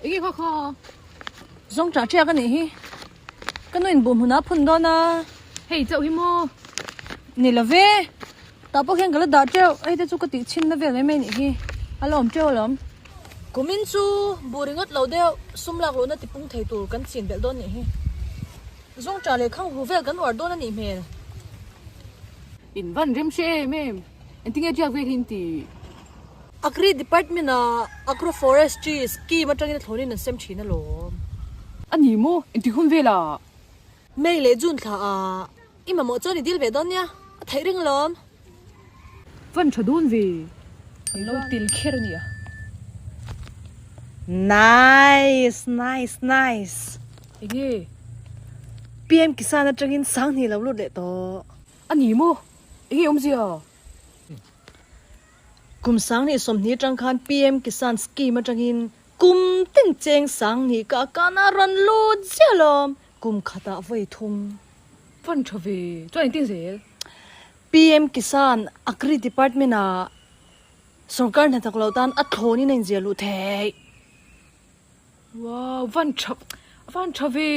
Enge kha kha? Zawng ṭah ṭiak a nih hi. Ka nu in buh hmun ah a phun dawn a. Hei chauh hi maw? Ni lo ve. Tah pawh khian ka la dah ṭeuh. Hei te chu ka tih chhin na vel mai mai a nih hi. A la awm ṭeuh alawm. Kumin chu buh ringawt lo deuh sum lak luhna tipung thei tur kan chin belh dawn nih hi. Zawng ṭah leh khang hu vel kan uar dawn a nih hmel. In van rem hre em em. Engtinge ṭiak vel hi in ti? Agri Department ah Agro Forestry Scheme atangin a thlawnin an sem thin alawm. A ni maw? Engtik hun velah? May leh June thla ah i mamawh chuan i dil ve dawn nia, a theih reng alawm. Van tha dawn ve. An lo til kher a nia. Nice nice nice. Enge? PM Kisan atangin Sanghni lo lut leh tawh. A ni maw? Enge awmzia? Kum 2020 atang khan PM Kisan Scheme atangin kum tin cheng 2000 ka kan a rawn lut ziah lawm, kum khatah vawi thum. Fund tha ve chuan engtin zel? PM Kisan Agri Department ah sorkar hnathawk loh tan a thlawnin a inziah luh theih. Wow, van tha, van tha ve.